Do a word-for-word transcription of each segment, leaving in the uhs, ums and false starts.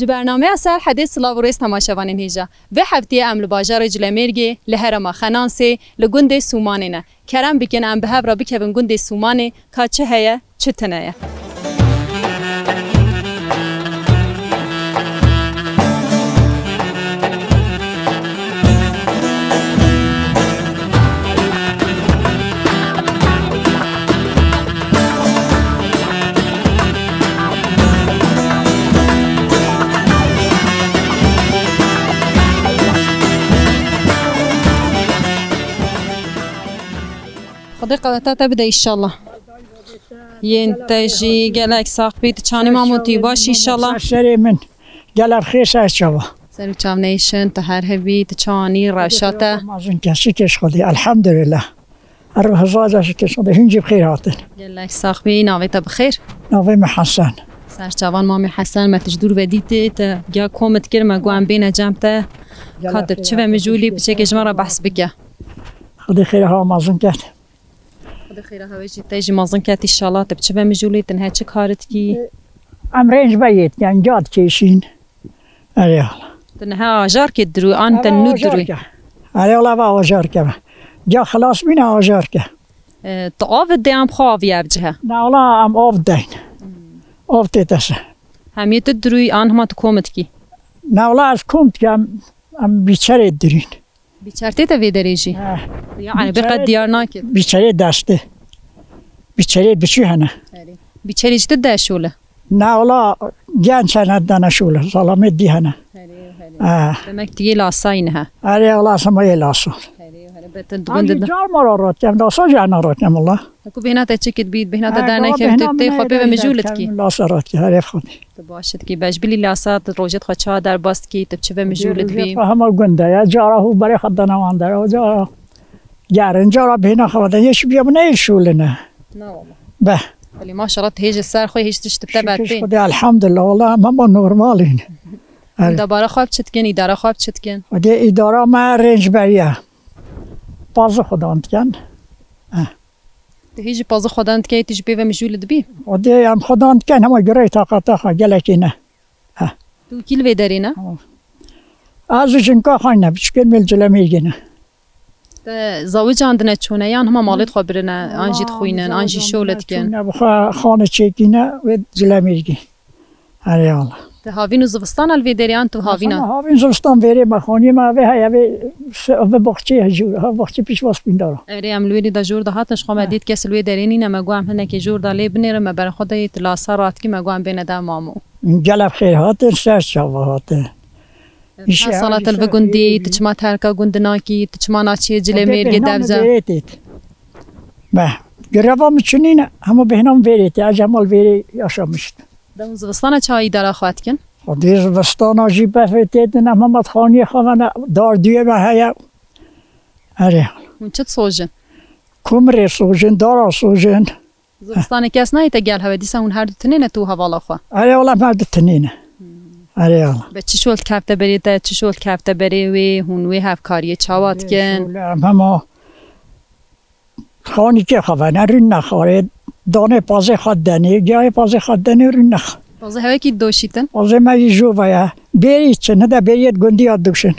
Ji bernameya Serhedê silav û rêz temaşevanên hêja. Vê heftiyê em li bajarê Cilemêrgê, li herêma Xenansê, li gundê Sûmanê ne. Kerem bikin em bi hev re bikevin gundê Sûmanê, ka çi heye, çi tune ye. Xwedê qeweta te bide înşallah. Yên te jî gelek sax bî, tu çanî mamotî baş înşallah. Serê min. Gelek xêr ser çava. Ser û çav neyşin, tu her hebî, tu çanî rewşa te. Mazin kesî keş Xwedê, elhamdülillah. Her hizar şikir Xwedê, hûn jî bi xêr hatin. Gelek sax bî, navê te bi xêr? Navê min Hesen. Ser çavan mamê Hesen, me tu ji dûr ve dîtî, te giya komit kir, me got em bêne cem te. Gelek xêr hatin. Ka tu çi ve mijûlî, piçekê ji me re behs bike. Xwedê xêra ha mazin ket. Xwedê xêra hewê jî te jî mazin ket înşallah. Tu bi çi ve mijûlî, tu niha çi kar dikî? Em rênc be yê dikin, ca dikêşîn. Erê wala. Tu niha ajarkê dirû, an te nû dirû? Erê wala va ajarke me. Ca xilas bîne ajarke. E, tu av dê an bi xwe avî ev cihe? Na wala em av deyn. Av tê te se. Hemiyê tu dirû an hema tu kom dikî? Na wala ez kom dikim, em bîçerê dirîn. Bîçer tê te vê derê jî? Eh. Yani bê qet diyar nakit. Bîçerê destê. Bîçerê biçû hene. Erê. Bîçerê ji tu de şûle? Na wala genç hene dene şûle. Zalamê dî hene. Erê, erê. Eh. Demek tu yê lasayî niha. Erê wala sema yê lasa. Erê, erê. Betin dibin de. Car mara rat kem, lasa jana rat kem wala. Ku bêhna te çi kit bît, bêhna te dernekevt, tu tê xwe pê ve mijûl dikî. Lasa rat ki, herê Xwedê. Tu baş dikî, beş bilî lasa, tu rojêt xwe çawa derbas dikî, tu bi çi ve mijûl dibî? Rojêt xwe hema gund de ya, cara hû berê xwe dana wan der, cara gerin, cara bêhna xwe de, yeş biya bine şûline. Na wala. Be. Belê maşallah, tu hêj ser xwe, hêj tişt te berpê. Şikir Xwedê, elhamdulillah, wala em hema normalîn. Hûn debara xwe bi çi dikin, îdara xwe bi çi dikin? Xwedê îdara me rêncberiye. Pazı xwedan dikin. Eh. Tu hê jî pazî xwedan dikey, tu jî pê ve mijûl dibî? O dê em xwedan dikin, hema girey taqata xwe gelekî ne. Heh. Tu kî li vê derê ne? Ez û jinka xwe ne, biçûkên min li Cilemêrgê ne. Te zawicandine çûne yan hema malê xwe birine, an jî dixwînin, an jî şole dikin? Çûne bi xwe xanê çêkîne wê Cilemêrgê. Erê wala. Te havîn û zivistana li vê derê an tu havîna? Havîn zivistan vêrê me xaniyê me vê heye vê se-, vê boxçê jûr, ha boxçê pîş va spîndara. Erê em li wêrî de jûr de hatin, ji xwe me dît kes li wê derê nîne, me got em hinekê jûr de lê binêrin, me ber xwe de yê tu lasa ratkî, me got em bêne de mamo. Gelek xêr hatin ser çava hatin. Îşe, ha sala te li vi gundî, tu çima terka gund nakî, tu çima naçiyê Cilê Mêrgê devze? Be, gireva min çinîne, hema bêhna min vêrê tê, ez hema li vêrê yaşamişt. Dem zivistana çawa îdara xwe dikin? Xwedê zivistana jî befê tê din, em hema xaniyê xwe vene, dar duyê me heye. Erê. Hûn çi disojin? Kumirê sojin, dara sojin. Zivistanê kes nayê te gel hewe, dîsa hûn her du tinê ne tu û hevala xwe? Erê wala em her du tinê ne. Erê wala. Be çi şol dikefte berê te, çi şol dikefte berê wê, hûn wê hevkariyê çawa dikin? Em hema Xanîkê xwe vene, rûn nexwarê, danê pazê xwe denê, giyayê pazê xwe denê, rûn nex. Pazê hewe kî doşîtin? Pazê me yî jova ye. Bêrî çin, hide bêriyê di gundî ya doşin.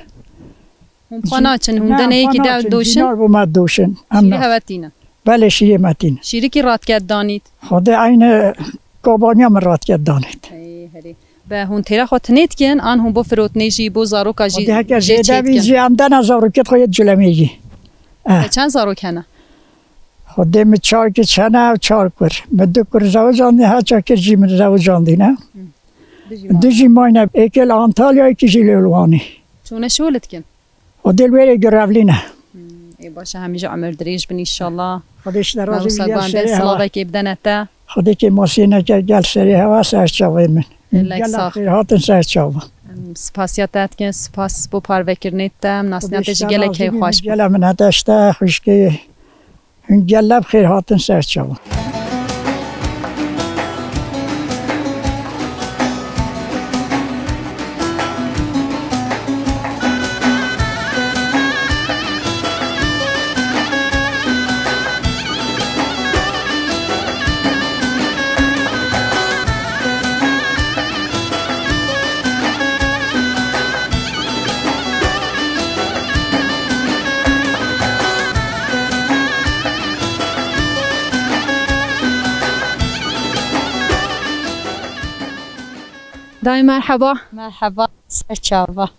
Hûn xwe naçin, hûn deneyê kî dew doşin? Cînar bû me doşin. Şîrê hewe tîne? Belê şîrê me tîne. Şîrî kî ratket danît? Xwedê eyni kobaniya min ratket danît. Ey, herê. Be hûn têra xwe tinê dikin, an hûn bo firotinê jî, bo zaroka jî jê çêdikin? Heke zêde bî jî em dena zarokêt xwe yê Culemêrgî. Eh. Te çend zarok hene? Xwedê min çar kiç hene û çar kur. Min du kur zewicandî, her çar kiç jî min zewicandîne. Hı. Du jî mayne. Du jî mayne. Êkê li Antalya, êkî jî li Wanî. Çûne şûl dikin? Xwedê li wêrê girevlîne. Hmm, ê baş e, hemî jî emir dirêj bin înşallah. Xwedê ji te razî bî, gel serê hewa. Silavekê bidene te. Xwedê kêmasiyê neke, gel serê hewa ser çavê min. Gelek sax. Gelek xêr hatin ser çava. Em spasiya te dikin, spas bo parvekirinê te, em nasîna te jî gelek keyfxweş bû. Xwedê ji te razî bî, gelek min hete ji te xwişkê. Hûn gelek bi xêr hatin ser çava. Dayê merheba. Merheba, ser çava.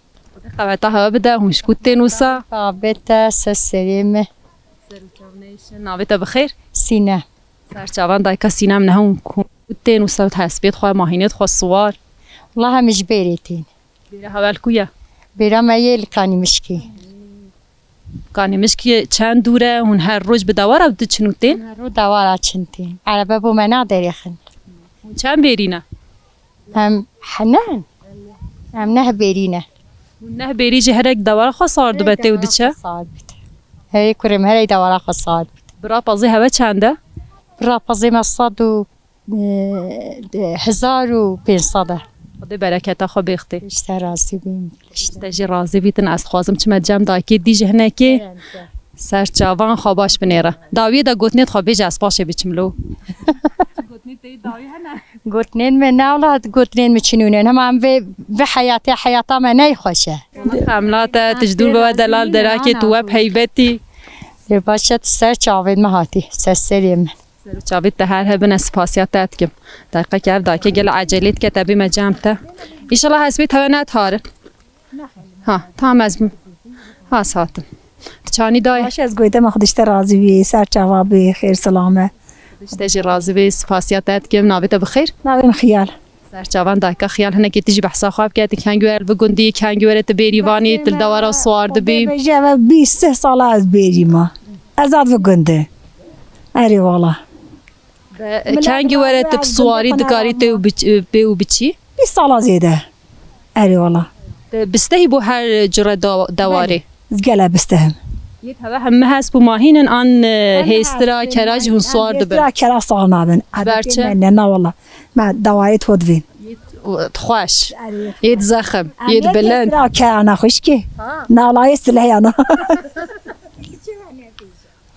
Qeweta hewe bide, hûn ji ku tên wisa? Qavê te, ser serê me. Ser û çav neyşin. Navê te bi xêr? Sîne. Ser çavan dayka Sînem ne hûn ku tên wisa hespêt xwe, mahînêt xwe siwar? Wela em ji bêrê tên. Bêra hewe li ku ye? Bêra me yê li Kanîmişkî. Kanîmişkî çend dûr e? Hûn her roj bi dewara diçin û tên? Her roj dewara çin tên. Erebe bo me naderêxin. Hûn çend bêrî ne? Em henen. Em neh bêrî ne. Hûn neh bêrî jî herek dewara xwe sar dibe tê û diçe? Sar bit. Hey kurê min, herek dewara xwe sar bit. Bira pazê hewe çend e? Bira pazê me sed û, e, hezar û pênc sed e. Xwedê bereketa xwe bêxtê. Ji te razî bîm. Ji te jî razî bîtin. Ez dixwazim çime cem dayikê dî ji hinekê. Ser çavan xwe baş binêre. Dawiyê de gotinê xwe bêje, ez paşê biçim lo. Gotinê te yê dawî hene? Gotinên me ne wela, gotinên me çinûnen. Hema em vê, vê heyatê, heyata me neyxweş e. Xemlate, tu ji dûr be we delal derakê, tu we bi heybetî. Ê, baş e, tu ser çavên me hatî, ser serê min. Ser û çavê te her hebin, ez spasiya te dikim. Deqekê ev dayikê gel ecelê dike, te bîme cem te. Înşallah hespêt hewe nediharin. Ha, tam ez bim. Ha, satim. Tu çanî dayê? Baş, ez goyte me, Xwedê ji te razî bî, ser çava bî, xêr silame. Xwedê ji te jî razî bî, spasiya te dikim, navê te bi xêr? Navê min Xiyal. Ser çavan dayka Xiyal, hinekî tu jî behsa xwe bike, tu kengî were li vî gundî, kengî were tu bêrîvanî, tu li dewara siwar dibî? Bêje ve bîst sala ez bêrî me. Ez hat vî gundî. Erê wala. Be, kengî were tu bi siwarî dikarî tê û biç-, pê û biçî? Bîst sala zêde. Erê wala. Te bistehî bû her cure da-, dewarê? Belê. Ez gele bistehim. Yê heve hemî hesp û mahîn in an, e, hêstira, kera jî hûn siwar dibin? Hêstira, kera siwar nabin. Ji ber çi? Me ne, na wala. Me dawayê to divên. Yê t-, xweş. Erê. Yê zexm. Yê bilind. Hêstira kera ne xweşkê. Ha. Nalay silehê ana.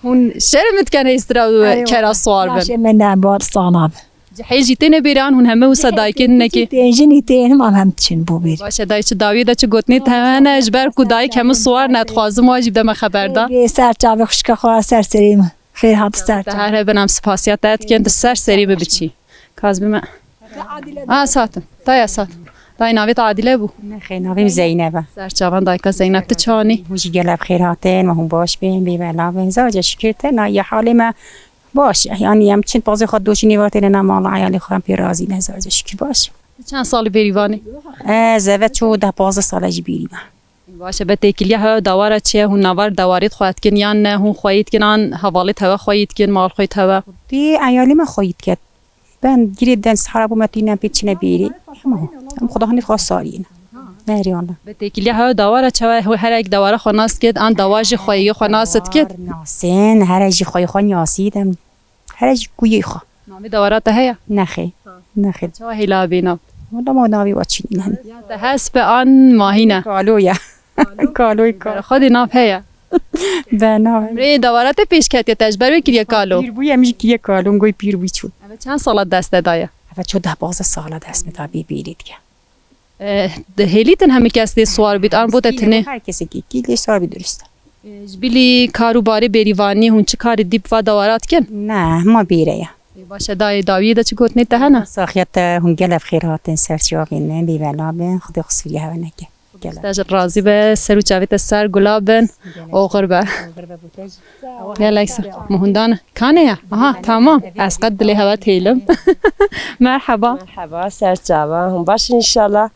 Hûn şerm dikin hêstira û kera siwar bin? Laşê me ne, bar siwar nabin. Cihê jî têne bêran, hûn heme wisa dayikê hinekê. Tên, jinî tên, hema em hem diçin bo bêrî. Baş e, dayê çi dawiyê de çi gotinê te hene, ji ber ku dayik hemû siwar ne, dixwazim wa jî bide me xeber da. Ê, ser çavê xwişka xwe, ser serê min. Xêr hat ser çavê. Te her hebin, em spasiya te dikin, tu ser serê min biçî. Kaz bime. A, satim. Daya satim. Dayê navê te Adile bû? Nexê, navê min Zeynep e. Ser çavan dayika Zeynep, tu çanî? Hûn jî gelek bi xêr hatin, me hûn baş bin, bê bela bin. Zaca şikir te, na ya halê me baş e. Yani em çin pazê xwe doşî nêvatêne ne mala eyalê xwe em pê razî ne, zaca şikir baş. Tu çend salî bêrîvanî? Ez eve ço deh pazdeh sale jî bêrî me. Baş e, be têkiliya hewe dawara çi ye? Hûn navar dewarêt xwe dikin yan ne? Hûn xweyî dikin an hevalêt hewe xweyî dikin, mal xweyît hewe? Dê eyalê me xweyî diket. Ben girê den sihara bû me tîne pê çine bêrî. Hema em xuda hanê xwe sarîn. Nerî wala. Be têkiliya hewe dawara çawa, herek dawara xwe nas kit, an dawa jî xweyî xwe nas kit? Nasên, here jî xweyî xwe nasî dem. Here jî kuyê xwe. Navê dawara te heye? Nexê. Ha. Nexê. Çawa hêla bê nav? Wala ma navê wa çinî ne. Ya te hesp e an mahîne? Kalo ye. Kalo ye, kalo. Xwedê nav heye. Be nav. Emrê dawara te pêş ketiye, te ji ber wê kiriye kalo? Pîr bûye, em jî kiriye kalo, goy pîr bû çû. Eve çend sala dest te daye? Eve ço deh pazdeh sala dest min da bê bêrî dike. Eh, di hêlîtin hemî kes lê siwar bît, an bo te tinê? Her kesê kî, kî lê siwar bî durist e. Eh, ji bilî kar û barê bêrîvanî hûn çi karî dî bi va dawara dikin? Ne, hema bêre ye. Eh, baş e, dayê dawiyê de çi gotinê te hene? Saxiya te hûn gelek bi xêr hatin ser çavên me, bê bela bin, Xwedê qisûrî hewe neke. Gelek. Te jî razî be, ser û çavê te ser gula bin, oxir be. Oxir be bo te jî. Gelek sa-, muhundan kane ya? Aha, tamam. Ez qet dilê hewe têlim. Merheba. Merheba, ser çava. Hûn baş in înşallah.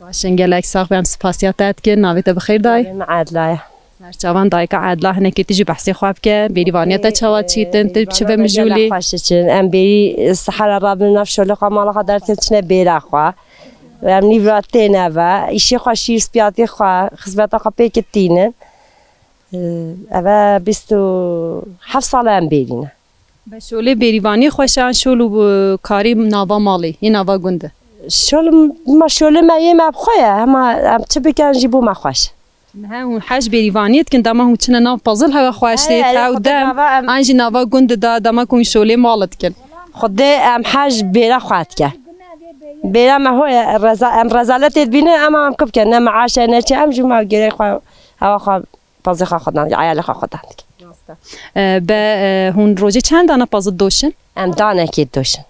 Baş in, gelek sax be, em spasiya te dikin. Navê te bi xêr dayê? Navê min Edla ye. Ser çavan dayika Edla, hinekê tu jî behsê xwe bike. Bêrîvaniya te çawa çîtin? Tu çi ve mijûlî? Xweş diçin. Em bêrî sihara rabin nav şolê xwe, mala xwe derdikin, çine bêra xwe. Em nîvra têne ve. Îşê xwe, şîr spiyatê xwe, xizmeta xwe pê kitînin. Eve bîst û heft sal e em bêrî ne. Be şolê bêrîvanî xweş e an şol û karî nava malê, yê nava gund e? Şol, ma şolê me yê me bi xwe ye, hema em çi bikin jî bo me xweş. He, hûn hej bêrîvaniyê dikin, dema hûn çine nav pazil hewe xweş tê, tew dem, an jî nava gund de, dema ku hûn şolê mal dikin. Xwedê em hej bêra xwe dike. Bêra me ho ye, reza-, em rezaletê dibînin, ema em kip ken, ne meaş e, ne çi, em jî ma gerek xwe, hewa xwe Pazê xwe xwedan dike, eyalê xwe xwedan dike. Rast e. E, be, e, hûn rojê çend dane pazê doşin? Em danekê doşin.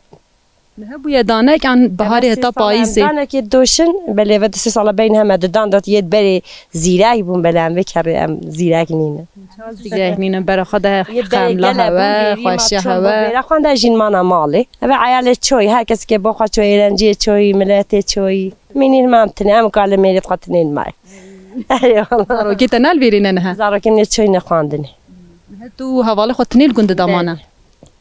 Hebûye danek an biharê heta payîzê. Danekê doşin, belê ve du sê sala beyn heme didan da yê berê zîrek bûn, belê em vê kerê em zîrek nîne. Zîrek nîne, bera xwe de xemla hewe, xweşiya hewe. Bêra xwe de jîn mana malê. Eve eyalê çoyî, her kes ke bo xwe çoyî, renciyê çoyî, miletê çoyî. Mînîn mam tine, em kale mêrê xwe tinên may. Eyvallah. Zarokê te nel vêrîne niha? Zarokê min çoyî nexwandine. Tu hevalê xwe tinê li gund damane?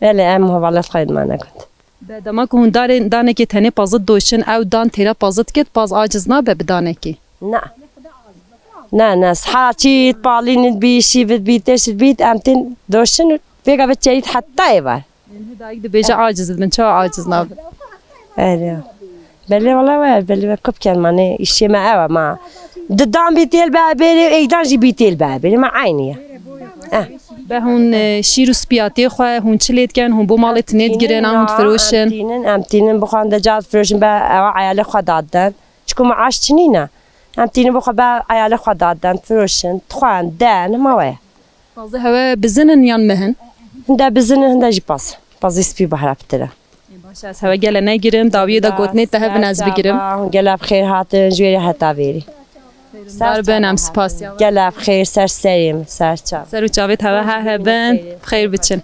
Belê, em hevalê xwe dimane gund. Be dema ku hûn darên, danekê tenê pazit doşin, ew dan têra pazit kit, paz aciz nabe bi danekê? Na. Na, na, siha çît, palînit bî, şîvit bî, teşit bît, em tên doşin û vêga ve çeyît heta ê var. Yanî dayik dibêje aciz dibin, çawa aciz nabin? Erê. Belê wala we, belê we kup ken manê, îşê me ew e ma. Didan bî têl be bêrê, êydan jî bî têl be bêrê, ma eynî ye. Eh. Be hûn, e, şîr û spiyatê xwe, hûn çi lê dikin? Hûn bo malê tinê digirin, an hûn difiroşin? Em tînin, em tînin, bixwan de car difiroşin, be ewa eyalê xwe dadiden. Çiku maaş çinî ne. Em tînin bixwe be eyalê xwe dadiden, difiroşin, dixwen, den, hema we ye. Pazê hewe bizin in yan mehin? Hinde bizin in, hinde jî paz. Pazê spî bahra pitir e. Ê, baş e, ez hewe gele negirim, dawiyê de gotinê te hebin ez bigirim. Gele bi xêr hatin, ji wêrê heta vêrî. Dar bin, em spasiya. Gele bi xêr, ser serê min, ser çav. Ser û çavê te hewe her hebin, bi xêr biçin.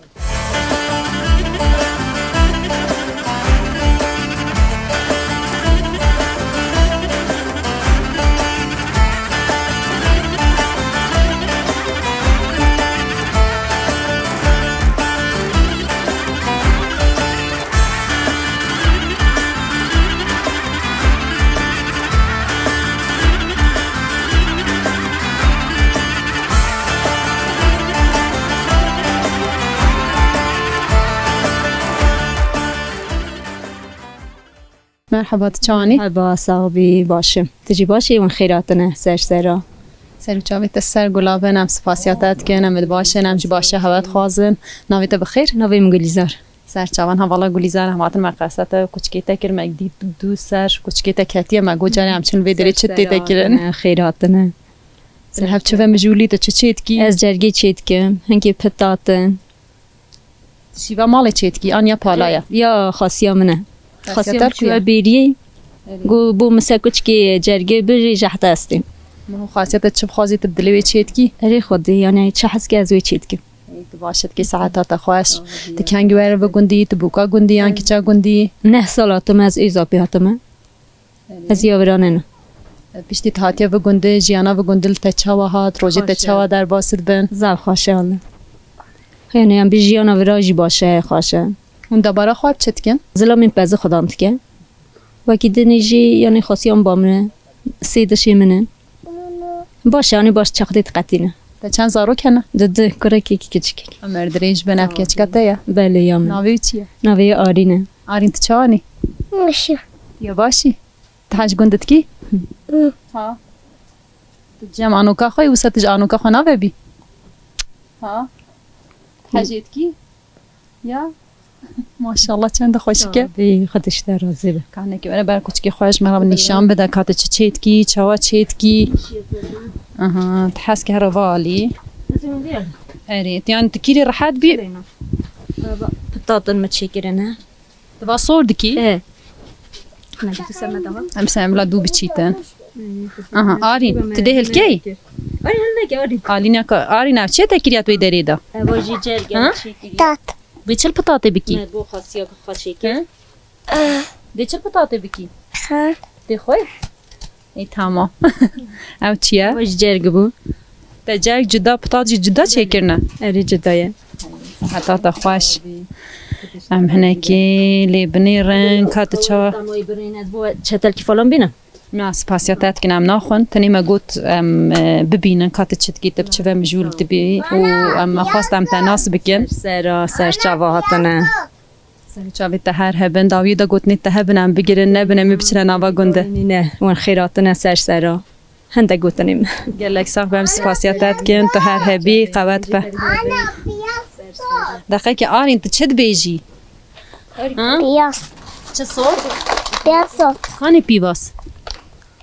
Merhaba, tu çawanî? Merhaba, sax bî, baş im. Tu jî baş î, hûn xêr hatine ser sera. Ser û çavê te ser gula bin, em spasiya te dikin, em ê baş in, em jî başiya hewe dixwazin. Navê te bi xêr? Navê min Gulîzar. Ser çavan, hevala Gulîzar, em hatin me qese te, kuçkê te kir, me dît dû ser, kuçkê te ketiye, me got carê em çin vê derê çi tê te kirin. Xêr hatine. Li hev çi ve mijûlî tu çi çê dikî? Ez cergê çê dikim, hinkê pitatin. Şîva malê çêdikî, an ya pala ye? Ya xasiya min e. Xasiya min çûye bêriyê. Erê. Got bo min se kuçkê cergê birî jehta estê. Min xasiyeta çi bixwazî tu bi dilê wê çêdikî? Erê xwedê, yanî çi hez ke ez wê çêdikim. Ê, tu baş e, dikê seheta te xweş. Tu kengî were bi gundî, tu bûka gundî yan kiça gundî? Neh sal hatime ez êza pê hatime. Ez ya vira nene. Piştî tu hatiye vi gundê, jiyana vi gundê li te çawa hat, rojê te çawa derbas dibin? Zaf xweş e wele. Yanî em bi jiyana vira jî baş e, xweş e. Hûn debara xwe bi çi dikin? Zilamên pezî xwedan dike. Wekî dinê jî yanî xwesiya min ba min e. Sê dişê min in. Baş e, yanî baş çaxdê diqetîne. Te çend zarok hene? Di du, kurekî, kiçikek. Emer dirêj bin, ev keçika te ye? Belê, ya min. Navê wî çi ye? Navê wî Arîn e. Arîn, tu çawan î? Baş e. Ya baş î? Tu hej gund dikî? Hı. Ha. Tu cem anoka xwe, wisa tu ji anoka xwe navebî? Ha. Tu hejê dikî? Ya. Maşallah, çend xweşik e. Bî, Xwedê ji te razî be. Kanekî were ber kuçikê xwe ji me re nîşan bide, ka tu çi çêdikî, çawa çêdikî. Aha, tu hez ke here valî. Erê, tu yan tu kîrî rehet bî. Pitatin me çêkirine. Tu va sor dikî? E. Em sen bila dû biçîtin. Aha, Arîn, tu dê hilkeyî? Arîn hilneke, Arîn. Alîna ka, Arîn ev çi te kiriya tu wê derê de? Eva jî cerg, ha? Çêkirî. Tat. Bê çil pitatê bikî? Me bo xasiya xwe çêkir. Hı? Bê çil pitatê bikî? Ha. Tê xwe? Ê, tamam. Ew çi ye? Ew ji cerg bû. Te cerg cuda, pitat jî cuda çêkirine? Erê cuda ye. Heta te xweş. Em hinekî lê binêrin, ka tu çawa? Çetelkî falan bîne? Na, spasiya te dikin, em naxwin. Tenê me got, em, e, bibînin ka tu çi dikî, tu bi çi ve mijûl dibî û em, me xwest em te nas bikin. Ser, ser çava hatine. Ser çavê te her hebin, dawiyê de gotinê te hebin, em bigirin, nebin, em ê biçine nava gundê. Nîne, wan xêr hatine ser sera. Hende gotinê min. Gelek sax be, em spasiya te dikin, tu her hebî, qewet be. Deqekê Arîn, tu çi dibêjî? Ha? Piyaz. Çi sor? Piyaz sor. Kanê pîvaz?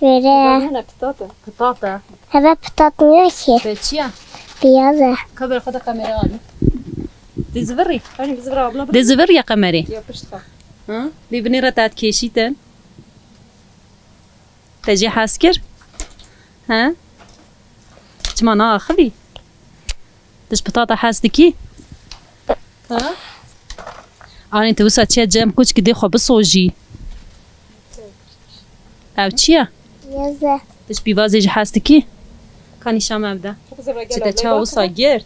Vere. Pitat e. Pitat e. Heve pitat niye ki? Te çi ye? Piyaz e. Ka ber xwe de kamera anî. Dê zivirî. Dê zivirî ya kamerê. Ya pişt xwe. Ha? Lê binêre te dikêşîtin. Te jê hez kir? He? Çima naaxivî? Tu ji pitata hez dikî? Ha? Anî tu wisa çiye cem kuçkî dê xwe bisojî. Ev çi ye? Yeze. Tu ji pîvazê jî hez dikî? Ka nîşan me bide. Çi te çawa wisa girt?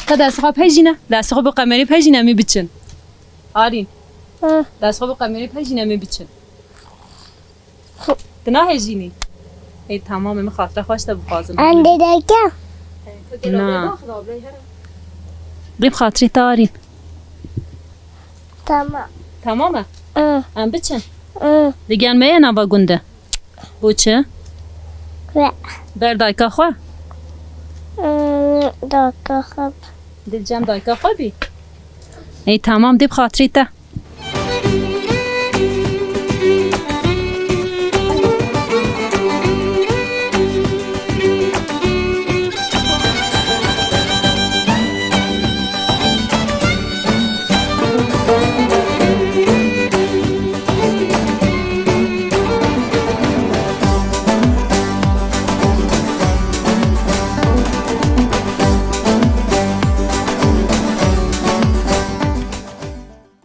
Ka destê xwe pejîne. Destê xwe bi qemerê pejîne em ê biçin. Arîn. Hı. Destê xwe bi qemerê pejîne em ê biçin. Tu nahêjînî? Ê, tamam, em xatira xwe ji te bixwazin. Em dideke. Na. Bê bi xatirê te Arîn. Tamam. Tamam e? Hı. Em biçin? Hı. Li gel me ye nava gund e? Bo çi? Ve. Ber dayka xwe? Hı, dayka xwe. Dil cem dayka xwe bî? Ey tamam, dê bi xatirê te.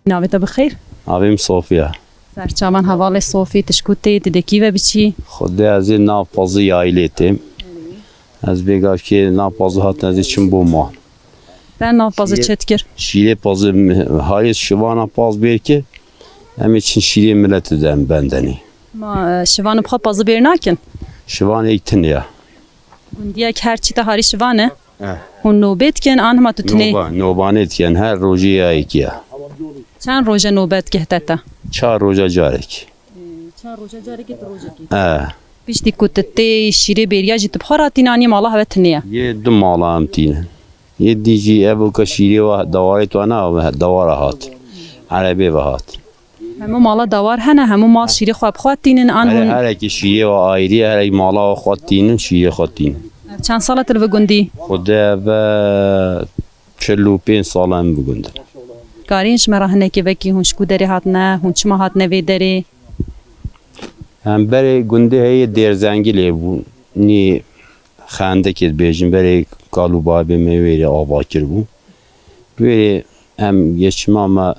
Navê te bi xêr? Navê min Sofiya. Serçavan hevalê Sofî, tu ji ku tê, tu dê kî ve biçî? Xwedê ez ê nav pazî yaylê têm. Ez bêgavkê nav pazî hatin ez ê çim bo mal. Te nav pazî çê dikir? Şîrê pazî mi-, hayê şivana paz bêr kir. Em ê çin şîrê milet de em bendenê. Ma, e, şivan bi xwe pazî bêr nakin? Şivan êk tune ya. Gundiyek her çî te harî şivan e? Eh. Hûn nobê dikin, an hema tu tinê? Noba, nobanê dikin, her rojê ya yekî ya. Çend roje nobet geh te te? Çar roja carek. Çar roja carekê tu rojekî. Eh. Piştî ku tu tê şîrê bêriya jî tu bi xwe ratînanî mala hewe tinê ye? Yê du mala em tînin. Yê dî jî ev oka şîrê wa dewarê tu ana dewara hat. Erebê ve hat. Hemû mala dewar hene, hemû mal şîrê xwe bi xwe tînin, an Here, hûn herekî şîrê wa ayrî, herek mala xwe tînin, şîrê xwe tînin. Ev çend sala tu li vi gundî? Xwedê ve çil û pênc sala em bi gund in. Karîn ji me re hinekê vekî hûn ji ku derê hatine, hûn çima hatine vê derê? Em berê gundê heye Dêrzengilê bûn. Nî xendekê dibêjin, berê kal û babê me wêrê ava kiribû. Wêrê em geçima me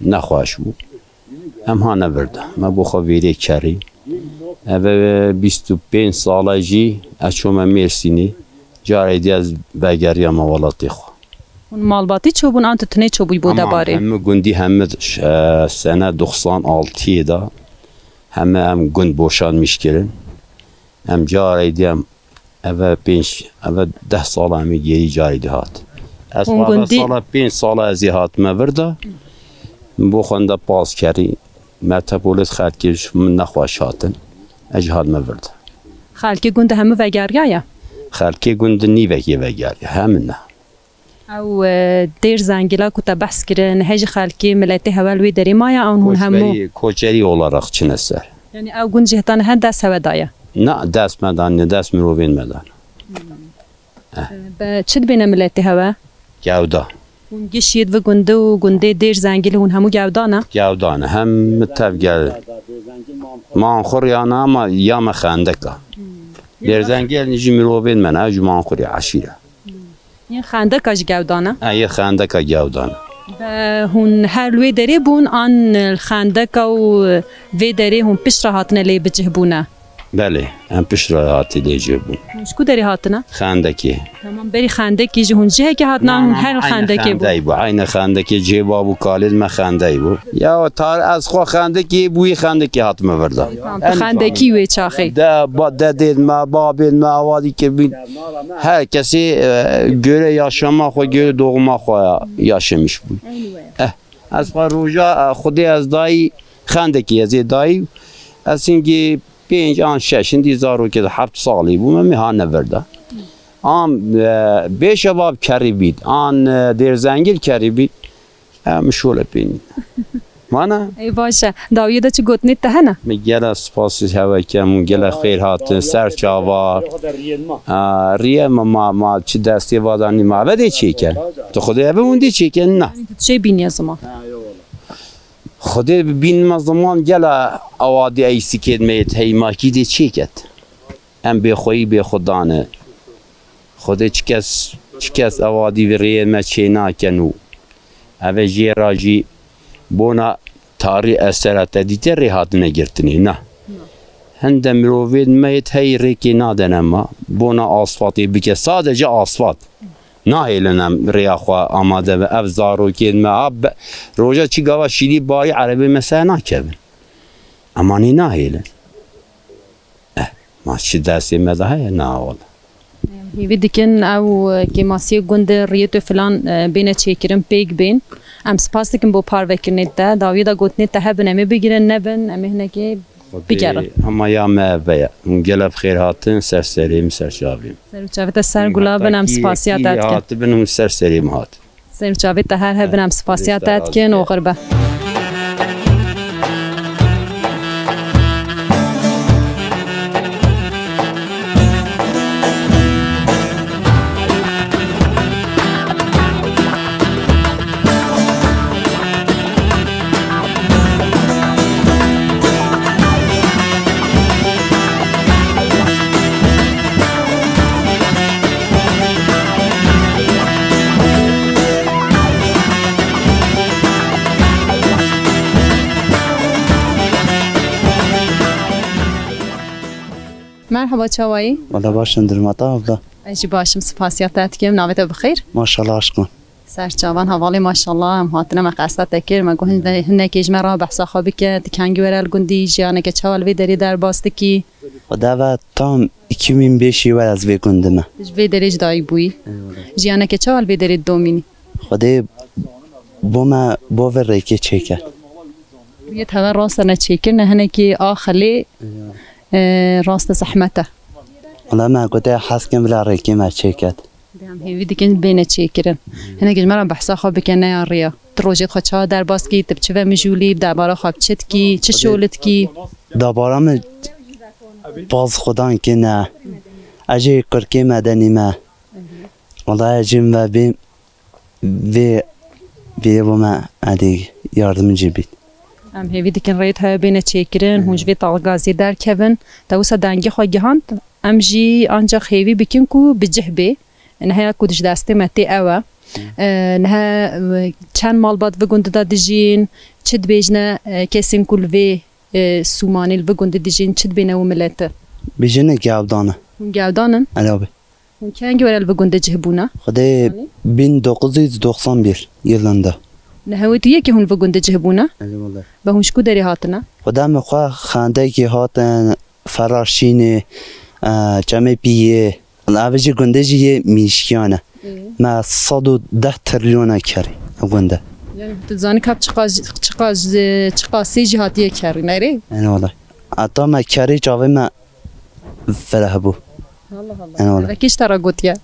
nexweş bû. Em hane vir de. Me bo xwe vêrê kerî. Eve bîst û pênc sala jî ez çûme Mêrsînê. Carê dî ez vegeriyame welatê xwe. Hûn malbatî çûbûn an tu tinê çûbûyî bo Ama debarê? Hemû gundî hemû, e, sene doxsan altiyê de hemû em gund boşanmîş kirin. Em carê dî em eve pênc, eve deh sala em ê gêrî carê dî hat. Ez Hûn xwe eve gundî sala pênc sala ez ê hatime vir de. Min bo xwe inde paz kerî. Metepolêt xelkê ji min nexweş hatin. Ez jî hatime vir de. Xelkê gund hemû vegeriyaye? Xelkê gund nîvekê vegeriya. Hemin ne. Ew, e, Dêr Zengila ku te behs kirin, hejî xelkê, miletê hewe li wê derê maye, an hûn hemû? Koçberî, koçerî olarak çine ser. Yani ew gund jî hetane her dest hewe daye? Na, dest me danîne, dest mirovên me dan. Eh. Be çi dibêne miletê hewe? Gewda. Hûn giş yê di vi gundê û gundê Dêr Zengilê hûn hemû gewda ne? Gewda ne, hem tev gel. Manxur ya ne ama ya me xendeka. Hmm. Dêr Zengil jî mirovên me ne, ji Manxurê eşîre. Yên xendeka ji gewdan e? E, yê xendeka gewdan e. Be hûn her li wê derê bûn an li xendeka û vê derê hûn pişt re hatine lê bi cih bûne? Belê, em pişt re hatî lê cih bûn. Hûn ji ku derê hatine? Xendekê. Tamam, berî xendekê jî hûn cihekê hatine an hûn her li xendekê bû? Xendey bû, eyne xendekê cihê bab û kalên me xendey bû. Ya tar ez xwe xendekê bûyî xendekê hatime vir de. Tamam, tu xendekî wê çaxê. De, ba-, dedên me, babên me, awa dî kirbîn. Her kesê, e, göre yaşama xwe, göre doğuma xwe ya-, yaşamış bûn. Eh, ez xwe roja, e, Xwedê ez dayî, xendekî ez ê dayî. Ez hingî pênc an şeş, hindî zarokê de heft salî bûme, me hane vir de. An, e, Bêşebab kerî bît, an, e, Dêrzengil kerî bît, e, min şole pênî. Mana? Ey baş e. Dawiyê de çi gotinê te hene? Min gela spasî hewe kem û gela xêr hatin, ser çava. A, riye me ma, ma çi destê vadanî ma ve dê çêken. Tu Xwedê eve hûn dê çêken na. Tu çê bîniye ziman? Xwedê bînime ziman gela awadî eysikêt me yê heymakî dê çêket. Em bêxweyî bêxudan e. Xwedê çi kes, çi kes ewadî vê rêyê me çê naken û eve jê ra jî bona tarî esera te dîte rê hatine girtinê. Na. Hinde mirovên me yê hey rêkê nadene ma. Bona asfaltê bike. Sadece asfalt. Nahêlin em rêya xwe amade be. Ev zarokên me. A be, roja çi gava şîlî barî erebê me ser nakevin. Emanî nahêlin. Eh, ma çi destê me de heye? Na wala. Hêvî dikin ew kêmasiyê gund e, riyêt û filan, e, bêne çêkirin, pêk bên. Em spas dikin bo parvekirinê te. Dawiyê de gotinê te hebin, em ê bigirin, nebin, em ê hinekê bigerin. Hema ya me ev be ya. Hûn gelek bi xêr hatin, ser serê min, ser çavê min. Ser û çavê te ser gula bin, em spasiya te dikin. Hatibin, hûn ser serê min hatin. Ser û çavê te her hebin, em spasiya te dikin, oxir be. Merhaba, çawayî? Wala baş in, durma te abla? Ez jî baş im, spasiya te dikim. Navê te bi xêr? Maşallah aşkım. Ser çavan, hevalê maşallah, em hatine me qesta te kir, me got hinde-, hinekê ji me re behsa xwe bike, tu kengî were li gundî, jiyaneke çawa li vê derê derbas dikî? Xwedê ve tam iki bin beşî we ez vê gundî me. Tu ji vê derê ji dayik bûyî. Eyvallah. Jiyaneke çawa li vê derê didomînî? Xwedê bo me, bo vê rêkê çêke. Yê teve rast e ne çêkirine, hinekî ax e lê, e, rast e zehmet e. Wala me gote hez kim bila rêkê me çêket. Em hêvî dikin bêne çêkirin. Hinek ji me re behsa xwe bike, neya rêya. Tu rojê xwe çawa derbas kî, tu bi çi ve mijûlî, bi debara xwe bi çi dikî, çi şol dikî? Debara min paz xudan kine. Ez jê kurkê me denî me. Wala ez jê min ve bêm vê, vê bo me edê yardim jê bît. Em hêvî dikin rêyê te bêne çêkirin, hûn ji vê talgaziyê derkevin. Te wisa dengê xwe gihand, em jî ancaq hêvî bikin ku bi cih bê. Niha ya ku ji destê me tê ew e. E, niha, e, çend malbat vi gundî de dijîn, çi dibêjine, e, kesên ku li vê, e, sûmanê li vi gundî dijîn, çi dibêne û mileti? Bijîne gevdan e. Hûn gevdan in? Erê abi. Hûn kengî were li vi gundî cih bûne? Xwedê bin dokuz yüz doksan bir yılında. Niha wê tu yekê hûn vi gundî cih bûne? Erê wele. Be hûn ji ku derê hatine? Xwedê me xwe xendekî hatin, Ferraşînê, e, Çemê Piyê. Ev jî gundê jî yê Mîşkiyan e. Ê. Me sed û deh trilyona kerî ev gund e. Yani tu zanî kap çiqas, çiqas, çiqasê jî hatiye kerî, ne rê? Yani wala. Heta me kerî çavê me fereh bû. Allah Allah. Yani wala. Eve kî ji te re gotiye?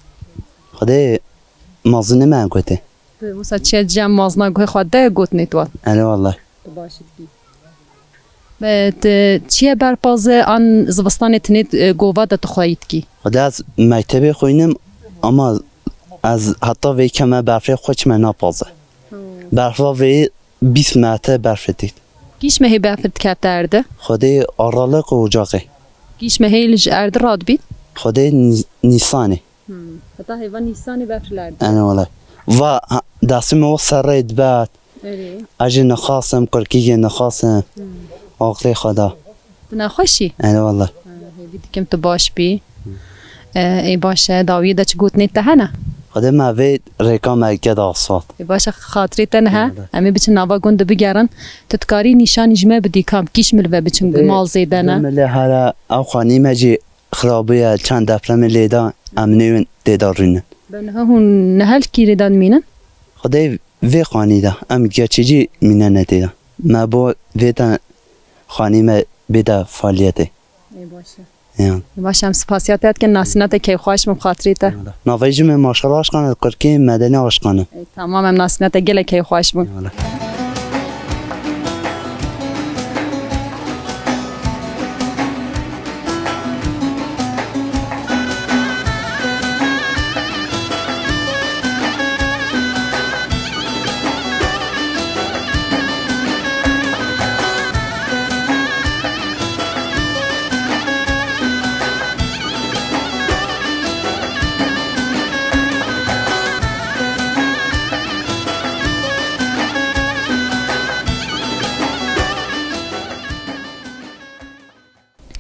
Xwedê mazinê me gote. Tu wisa çiye cem mazna guhê xwe de gotinê tu wan? Erê wala. Tu baş dikî. Be, tu çiye berpaze an zivistanê tinê, e, gova de tu xweyî dikî? Xwedê ez mektebê xwînim, ama ez heta vê keme berfê xwe çime napaze. Hmm. Berfa vê bîst metre berfê dît. Kîş mehê berf dikefte erdî? Xwedê Aralık û Ocakê. Kîş mehê li ji erdî radibît? Xwedê Nî-, Nîsanê. Hmm. Heta hêva Nîsanê berf li erdî. Ene wele. Va, ha, destê me o serrê dibet. Erê. Ez jî nixasim, kurkîgê nixasim. Hmm. Aqilê xwe da. Tu nexweşî? Ene wele. Ha, hêvî dikim tu baş bî. Hmm. E, ê baş e, dawiyê de çi gotinê te hene? Xwedê me vê rêka me ke da asfalt. Ê baş e, xatirê te nihe. Ene wele. Em ê biçin nava gund de bigerin. Tu dikarî nîşanî ji me bidî kam kîş mil ve biçin mal zêde ne? Vê milê here ew xanî me jî xirabûye, çend depremê lê da, em nêwin tê de rûnin. Be niha hûn niha li kîrê de dimînin? Xwedê vê xanî de, em geçici mînene tê de. Me bo vê te xanî me bê de faaliyetê. Ê baş e. Ya. Baş, em spasiya te dikin, nasîna te keyfxweş bin xatirê te. Navê ji me Maşal Aşkan e, kurkê Medeni Aşkan e. Ê, tamam, em nasîna te gelek keyfxweş bin. Eyvallah.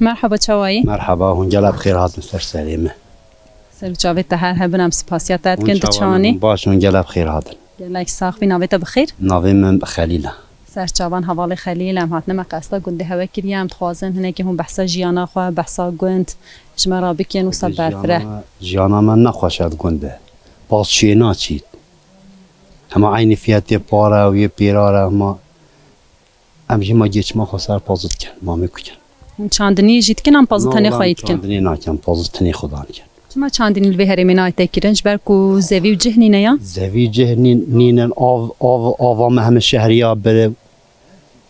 Merhaba, çawa yî? Merhaba, hûn gelek bi xêr hatin ser serê me. Ser û çavê te her hebin, em spasiya te dikin. Tu çawa yî? Hûn baş, hûn gelek bi xêr hatin. Gelek sax bî, navê te bi xêr? Navê min Xelîl e. Ser çavan hevalê Xelîl, em hatine me qesta gundê hewe kiriye, em dixwazin hinekî hûn behsa jiyana xwe, behsa gund ji me re bikin, wisa berfireh. Jiyana me, jiyana me ne xweş e di gund de. Paz çê naçît. Hema eynî fiyetê pare û yê pêrar e, hema em jî ma geçima xwe ser pazî dikin, ma me ku kin. Hûn çandinî jî dikin, an pazî tenê xwe yî dikin? Na, wela em çandinî nakin, pazî tenê xwe dan dikin. Çima çandinî li vê herêmê nayête kirin? Ji ber ku zevî û cih nîne ya? Zevî û cih nî-, nînin, av, av, ava me heme şehriya bire.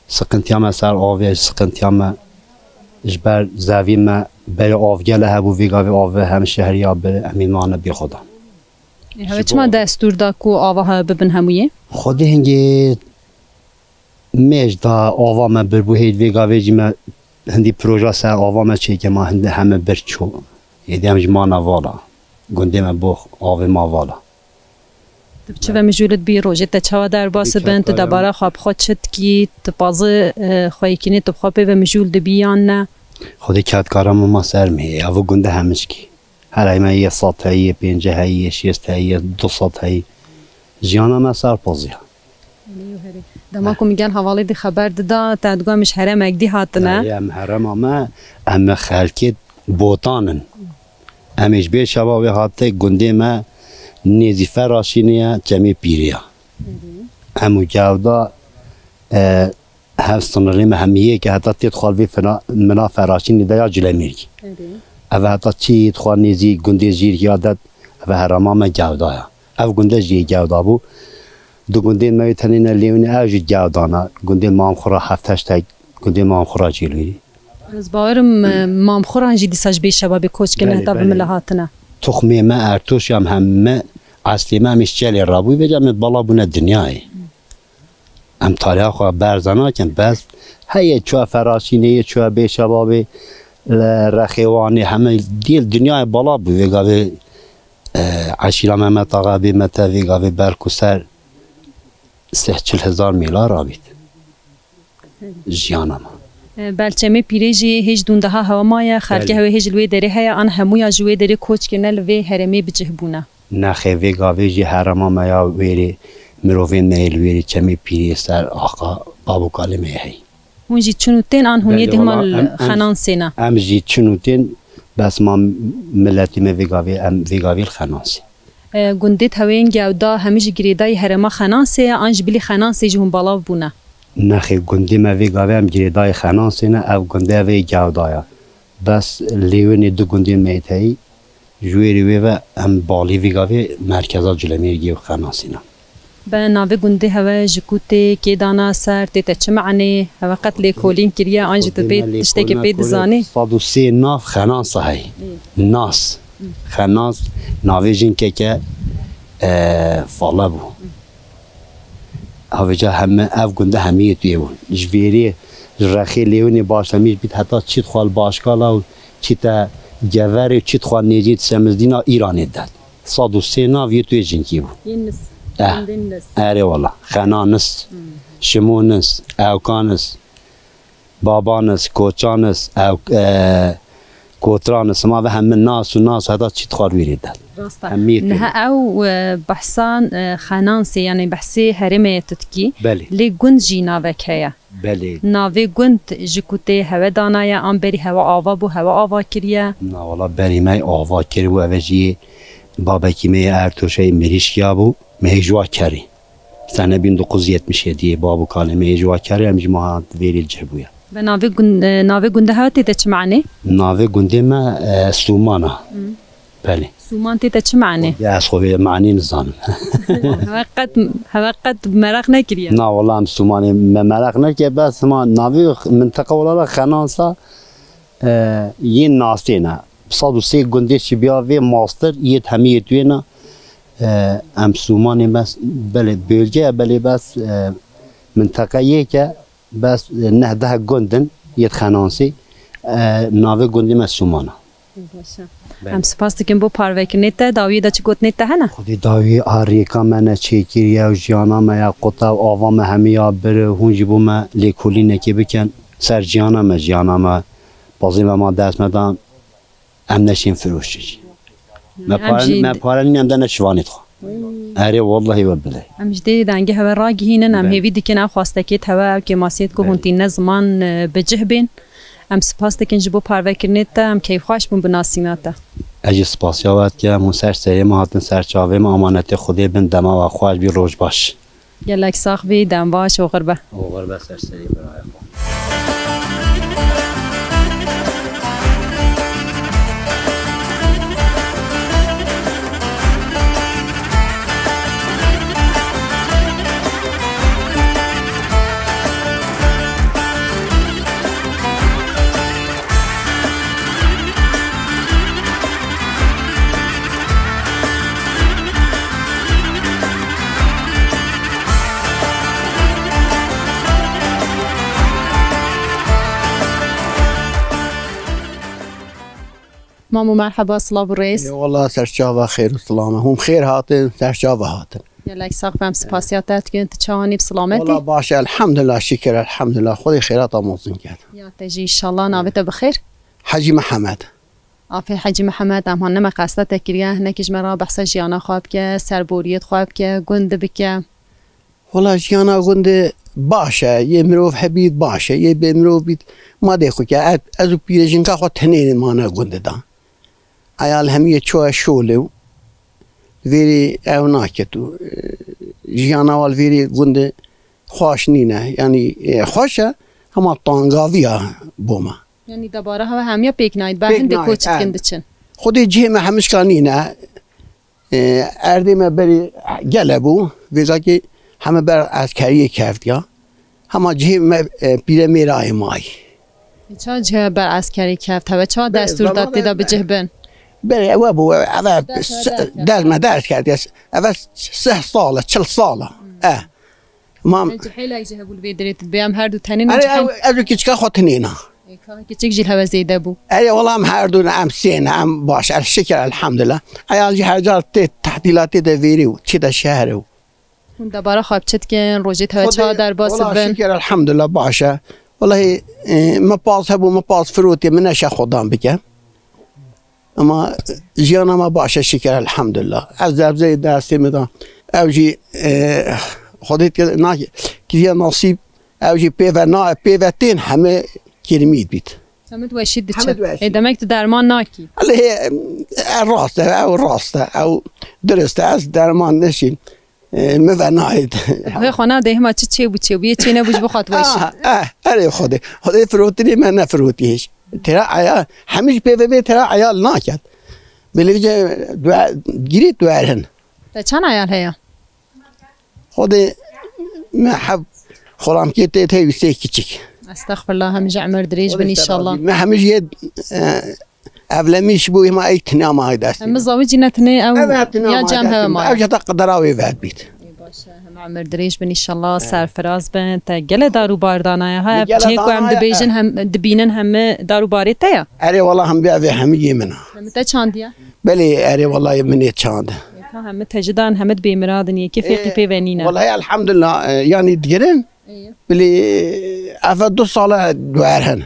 Siqintiya me ser avê, siqintiya me ji ber zevî me berê av gele hebû, vê gavê avê heme şehriya bire, em ê nane bê xwe dan. Ê, hewe çima destûr da ku ava hewe bibin hemûyê? Xwedê hingê mêj da ava me birbû, hêj vê gavê jî me hindî proja ser ava me çêke, ma hindî heme bir çû. Êdî em ji mana vala. Gundê me bo avê ma vala. Tu bi çi ve mijûl dibî, rojê te çawa derbas dibin, tu debara xwe bi xwe çi dikî, tu pazî, e, xweyî kinî, tu bi xwe pê ve mijûl dibî yan ne? Xwedê kedkara min ma ser me, ev gunde hemişkî. Herê me yê sed heyî, yê pêncî heyî, yê şêst heyî, yê du sed heyî. Jiyana me ser pazî ya. Dema ku min gel hevalê dî xeber dida, te digot em ji heremek dî hatine. Erê, em herema me, em xelkê Botan in. Em ê ji Bêşeva wê hatê gundê me nêzî Feraşînê ye, Çemê Pîrê ye. Em û Gewda, e, hev sinirê me hemî yek e, heta tê dixwar vê fina-, mina Feraşînê de ya Cilemêrgî. Erê. Ev heta çî dixwar nêzî gundê Jîrgî ya de, ev herema me Gewda ya. Ev gunde jî yê Gewda bû. Du gundên me yê tenê ne lêwinê ew jî Gewda ne. Gundê Mamxura heft heşt e, gundê Mamxura Cîlwîrî. Ez bawerim, e, Mamxuran jî dîsa ji Bêşeva bê koç kirine, belê, heta bi min, belê, hatine. Tuxmê me Ertoş em heme eslê me em ê ji Çelê rabû, vêca em ê bala bûne dinyayê. Em tariha xwe berze nakin, bes heye çûye Feraşînê, yê çûye Bêşeva bê, li Rexêwanê, heme dîl dinyayê bala bû. Vê gavê, e, eşîra Mehmet Axa bê me te vê gavê belkû ser sih çil hezar mêla rabît. Jiyana me. E, Belçemê Pîrê jî hêj dûndeha hewe maye, xelkê, belê, hewe hêj li wê derê heye, an hemûya ji wê derê koç kirine li vê herêmê bi cih bûne? Nexê, vê gavê jî herêma me ya wêrê, mirovên me yê li wêrê Çemê Pîrê ser axa bab û kalê me yê heyî. Hûn jî çin û tên an hûn yê, belê, dî hema wela li em, em, Xenansê ne? Em jî çin û tên, bes ma miletê me vê gavê, em vê gavê li Xenansê. E, gundê di heweyên Gewda hemî jî girêdayî herêma Xenansê ye, an ji bilî Xenansê jî hûn balav bûne? Nexê, gundê me vê gavê em girêdayî Xenansê ne, ev gundê ev ê Gewda ye. Bes lêwinê du gundên me yê teyî, ji wêrê wê ve em balî vî gavê merkeza Cilemêrgê û Xenansê ne. Be navê gundê hewe ji ku tê, kê dana ser, tê te çi manê? Hewe qet lêkolîn kiriye, an jî tu pê tiştekê pê dizanî? Sed û sê nav Xenansa heye. Ê. Nas. Xenas, navê jinkeke, e, fale bû. Havêca heme ev gunde hemiyê tu yê bûn. Ji vêrê, ji rexê lêwinê başlemîş bît heta çît xwe li Başkala û çîte Geverê û çît xwe nêzî Semizdîna Îranê de. Sed û sê nav yê tu yê jinkî bû. Yê Nis. Eh. Gundê Nis. Erê wela. Xena Nis. Hmm. Şimo Nis. Ewka Nis. Babanis, Koçanis, ew, e, Kotranis, ma ve hemî nas û nas heta çît xwar wîrê de. Rast e. Hemî yekê. Niha ew, e, behsan, e, Xenansê, yanî behsê herêmê ye tu dikî. Belê. Lê gund jî navek heye. Belê. Navê gund ji ku tê hewe danaye, an berî hewe ava bû, hewe ava kiriye? Na wala berî me ava kiribû, ev jî babekî me yê Ertoşeyê mirîşkiya bû, me hê ji wa kerî. Sene bin dokuz yüz yetmiş yedi bab û kalê me yê ji wa kerê em ji ma hat vêrê cih bûye. Ve navê gun-, e, navê gundê hewe tê te çi manê? Navê gundê me, e, Sûman a. Hı. Belê. Sûman tê te çi manê? Ya ez xwe vê manê nizanim. Hewe qet, hewe qet meraq nekiriye? Na wala em Sûmanê me meraq nekiriye, bes hema navê minteqa wala Xenansa, e, yên nasêne. Sed û sê gundê çi biya vê mastir yê hemî yê tu yê na, e, em Sûmanê bes, belê bölge ye, belê bes, e, minteqa yek e, bes, e, neh deh gund in yê Xenansê, e, navê gundê me Sûman a. Baş e. Belê. Em spas dikin bo parvekirinê te, dawiyê de çi gotinê te hene? Xwedê dawiyê a rêka me ne çêkiriye û jiyana me ya quta û ava me hemî ya bir, hûn jî bo me lêkolînekê bikin ser jiyana me, jiyana me Pazê me ma dest me dan, em neşên firoşê jî. Me Em pare, jî me pare nîne, em de ne şivanê dixwe. Erê, wellehî we bilê. Em ji dê dengê hewe ragihînin, em Be- hêvî dikin ev xwestekê te hewe, ev kêmasiyê ku Be- hûn tîne ziman, e, bi cih bên. Em spas dikin ji bo parvekirinê te, em keyfxweş bûn bi nasîna te. Ez jî spasiya we dikim, hûn ser serê me hatin, ser çavê me, amanetê Xwedê bin, dema we xweş bî, roj baş. Gelek sax bî, dem baş, oxir be. Oxir be, ser serê birayê xwe. Mamo, merheba, silav û rêz. Ê, wela ser çava xêr û silam e. Hûn xêr hatin, ser çava hatin. Gelek sax be, em spasiya te dikin. Tu çawanî, bi silametî? Wela baş e, elhamdulillah, şikir, elhamdulillah. Xwedê xêrata mozin ket. Ya te jî, inşallah, navê te bi xêr? Hecî Mihemed. Afê Hecî Mihemed, em hanine me qesta te kiriye, hinekî ji me re behsa jiyana xwe bike, serboriyê xwe bike, gund bike. Wela jiyana gundê baş e, yê mirov hebît baş e, yê bê mirov bît madê xwe ke. Ez, ez û pîrejinka xwe tenê mane gundê de. Eyal hemiyê çûye şolê û vêrê ew naket û, e, jiyana wal vêrê gundê xweş nîne. Yanî, e, xweş e, hema tangaviya bo me. Yanî debara hewe hemiya pêk nayît, be Pêk hindê nayît, koç dikin e. diçin. Xwedê cihê me hemişka nîne. E, erdê me berê gele bû, vêca kî heme ber eskeriyê kevtiya. Hema cihê me, e, pîre mêrayê mayî. Ça cihê ber eskeriyê kevt, hewe ça Berê destûr da zamanê tê de bi cih bin? Berê ewe bû, eve Dest se-, dest dest me dest kevtiya. Eve sih sal e, çil sal e. E. Mam- Em cihêlek jî hebû li vê derê tu dibê, em her du tenê ne Erê, cihên ew, ez û kiçika xwe tinêna. Ê, ka kiçik jî li hewe zêde bû. Erê, wela em her du ne, em sê ne, em baş, el şikir, elhamdulillah. Eyal jî her car tê tehtîlatê de vêrî û çi de şehrê û. Hûn debara xwe bi çi dikin, rojê te Xwedê, ça derbas wela dibin? Şikir, elhamdulillah, baş e. Welahi, e, me paz hebû, me paz firotê, min neşe xwedan bike. Ama jiyana me baş e, şikir, elhamdulillah. Ez zebzeyê destê min da. Ew jî, e, Xwedê dike, na, kiriye nasîb, ew jî pê ve na, pê ve tên heme kirmî bît. Hemid weşî diçe. Hemid weşî. Ê, demek tu derman nakî. Lê, e, rast e, ew rast e, ew dirist e, ez derman neşîm. E, min ve nayê. Wê xwe nade hema çi çêbû çêbû, yê çê nebû ji bo xwe tu weşî. Ah, eh, erê Xwedê. Xwedê firotinê me nefirotî hêj. Tera eya, hemî ji pê ve bê tera eya li naket. Belê vîce dua-, girê duer hin. Te çend eyal heye? Xwedê me heb xulamkê tê tê wî sê kiçik. Estexfirullah, hemî ji emir dirêj bin Xwedê inşallah. Me hemî jê, e, Evlemîş bû, hema ey tine ma dest. Em zawijî ne tinê ew Evet, tine ya ma cem dest. Hewe ma. Ew jeta qedera wê vedbît. Ê, baş e, hema emir dirêj bin inşallah, serfiraz bin. Te gele dar û bar danaye ha, ev cihê ku em dibêjin, hem dibînin, heme dar û barê te ya? Erê, wela hem bi ev hemî yê min a. Hemî te çandiye? Belê, erê, wela yê min ê çand. Ka hemî te ji dan, hemî bêmiradin, yekê fêqî pê ve nîne. Wela elhamdulillah, e, yanî digirin. Ê. Bilî, ev du sala duer hin.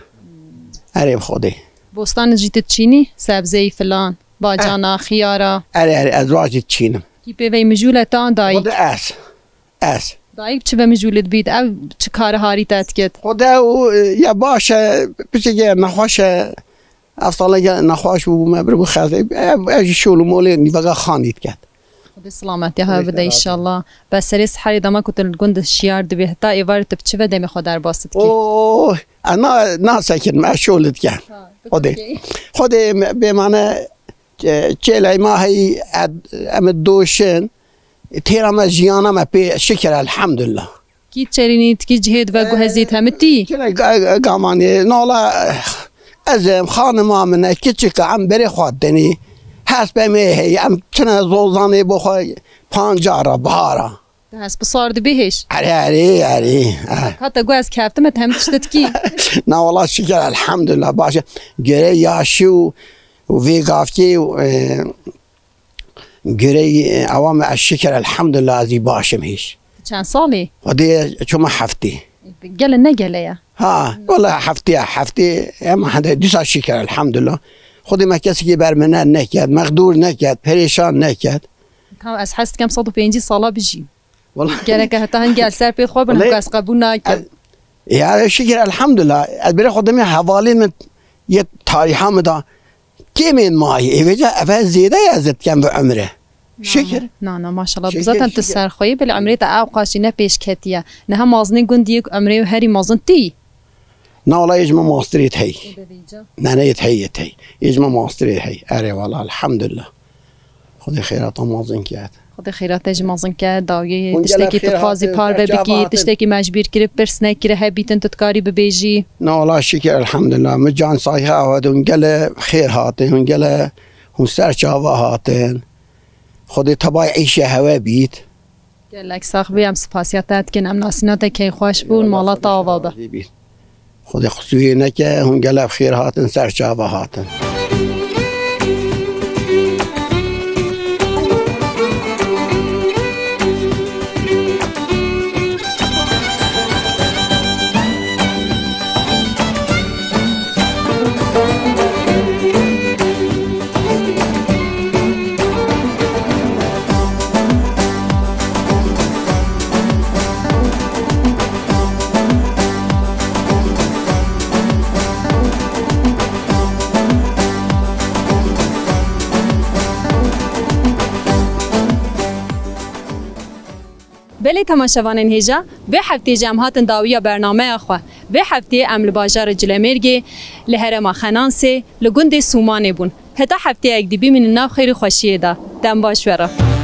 Erê bi Xwedê. Bostanê jî tu çînî? Sebzeyî filan, bacana, xiyara. Erê, erê, ez wa jî çînim. Kî pê vey mijûl e ta dayik? Xwedê ez. Ez. Dayik çi ve mijûl dibît? Ev çi kari harî te dikit? Xwedê ew, e, ya baş e, piçekê nexweş e. Ev sala ya nexweş bû, me bir bû xezê. Ev, ev jî şol û molê nîvega xanî diket. Xwedê silametiya hewe bide înşallah. Be serê siherê dema ku tu li gund şiyar dibî, heta êvarê tu bi çi ve demê xwe derbas dikî? Oo, ez na, nasekinim, ez şol dikim. Ha, Xwedê. Xwedê me-, bêmane, e, çêley ma heyî, ed-, em ê doşin, têra me jiyana me pê şikir elhamdulillah. Kî çerînî, kî cihê dive guhezît, hemî tî? Çile ga-, ga-, gamanê, nala, ez em, xanima min e, kiçik e, em berê xwe dinî. Hespê me heye, em çine zozanê bo xwe pancara, bahara. Te hesp sar dibî hêj? Erê, erê, erê, eh. Ka te got ez keftim, te hemî tişt dikî? Na, wala şikir, elhamdulillah, baş e. Gere yaşî û, û vê gavkê û, e, Girey, e, ewa me ez şikir, elhamdulillah, ez ê baş im hêj. Tu çend salî? Xwedê çûme heftê. Gele ne gele ye? Ha, wala heftiya, heftê em hede dîsa şiker elhamdulillah. Xwedê me kesekî bermine neket, mexdûr neket, perêşan neket. Ka ez hez dikem sed û pêncî sala bijî. Wala Gereke heta hin gel ser pê xwe bin, Wala hingû ez qebûl nakim. Ya şiker elhamdulillah. Ez bêrê xwe demê hevalên min yê tariha min da. Kêmên mayî, êvêca eve zêde ye ez dikem bi emre. Şikir. Na, na, maşallah. Şikir, Zaten tu şikir. Ser xweyî, belê emrê te ew qaşî ne pêş ketiye. Niha mazinên gundî yek emrê herî mazin tî. Na, wala êj me mastirê hey. Ne, ne, yê hey, yê hey. Êj me mastirê hey. Erê, wala, elhamdulillah. Xwedê xêrata mazin kiyat. Xwedê xêrata jî mazin ke, dawiyê Hûn gelek tiştekî tu xêr dixwazî hatin, parve ser çava bikî, hatin. Tiştekî me ji bîr kirib, pirs nekiribe, hê bîtin tu dikarî bibêjî. Na, wala şikir, elhamdulillah. Min can sahiha we hûn gele xêr hatin, hûn gele hûn ser çava hatin. Xwedê tebay îşe hewe bît. Gelek sax bî, em spasiya te dikin, em nasîna te keyxweş bûn, Eyvallah, mala te ava be. Xwedê şewazî bît. Xwedê qisûrê neke, hûn gelek xêr hatin, ser çava hatin. Belê temaşevanên hêja, vê heftê jî em hatin dawiya bernameya xwe. Vê heftê em li bajarê Cilemêrgê, li herêma Xenansê, li gundê Sûmanê bûn. Heta hefteyek dî bimînin nav xêr û xweşiyê de. Dem baş we re.